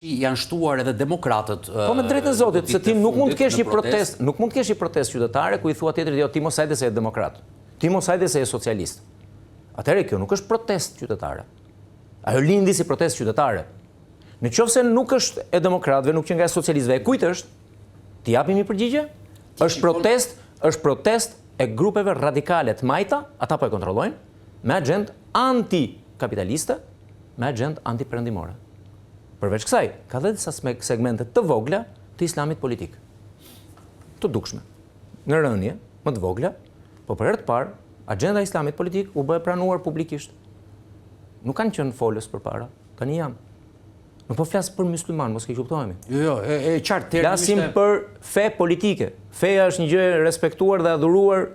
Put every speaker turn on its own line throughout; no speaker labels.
Janë shtuar edhe demokratët
Po me drejtën e Zotit, se ti nuk mund të kesh një protestë, nuk mund të kesh një protestë qytetare ku i thua tjetrit jo ti mos hajde se je demokrat. Ti mos hajde se je socialist. Atëherë kjo nuk është protestë qytetare. Ajo lindi si protestë qytetare. Në qoftë se nuk është e demokratëve, nuk qenka e socialistëve, e kujt është? T'i japim një përgjigje? Është protestë, është protestë e grupeve radikale të majta, ata po e kontrollojnë, me axhendë antikapitaliste, me axhendë antiperëndimore. Përveç kësaj, ka dhe disa segmente të vogla të islamit politik. Të dukshme. Në rënie, më të vogla, po për herë të parë, axhenda e islamit politik u bë e pranuar publikisht. Nuk kanë qenë folës përpara, tani janë. Nuk po flas për mysliman, mos keqkuptohemi.
Jo, jo, e, e qartë
termi Flasim ishte... për fe politike. Feja është një gjë e respektuar dhe adhuruar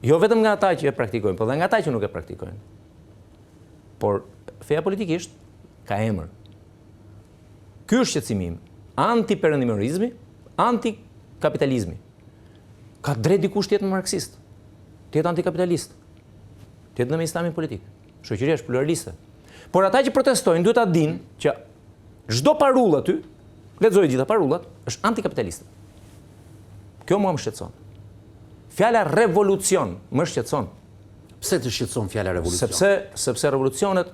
jo vetëm nga ata që e praktikojnë, por dhe nga ata që nuk e praktikojnë. Por feja politikisht ka emër. Ky është shqetësimi im. Antiperëndimorizmi, antikapitalizmi. Ka drejt dikush të jetë marksist, të jetë antikapitalist, të jetë dhe me islamin politik. Shoqëria është pluraliste. Por ata që protestojnë duhet ta dinë që çdo parullë aty, lexoji gjitha parullat, është antikapitaliste. Kjo mua më shqetëson. Fjala revolucion më shqetëson.
Pse të shqetëson fjala revolucion?
Sepse sepse revolucionet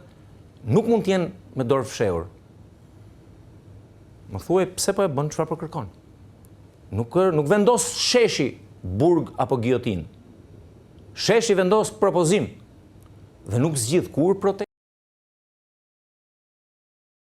nuk mund të jenë me dorë fshehur. Më thuaj pse po e bën, çfarë po kërkon? Nuk nuk vendos sheshi burg apo gijotinë. Sheshi vendos propozim dhe nuk zgjidh kurrë protestë.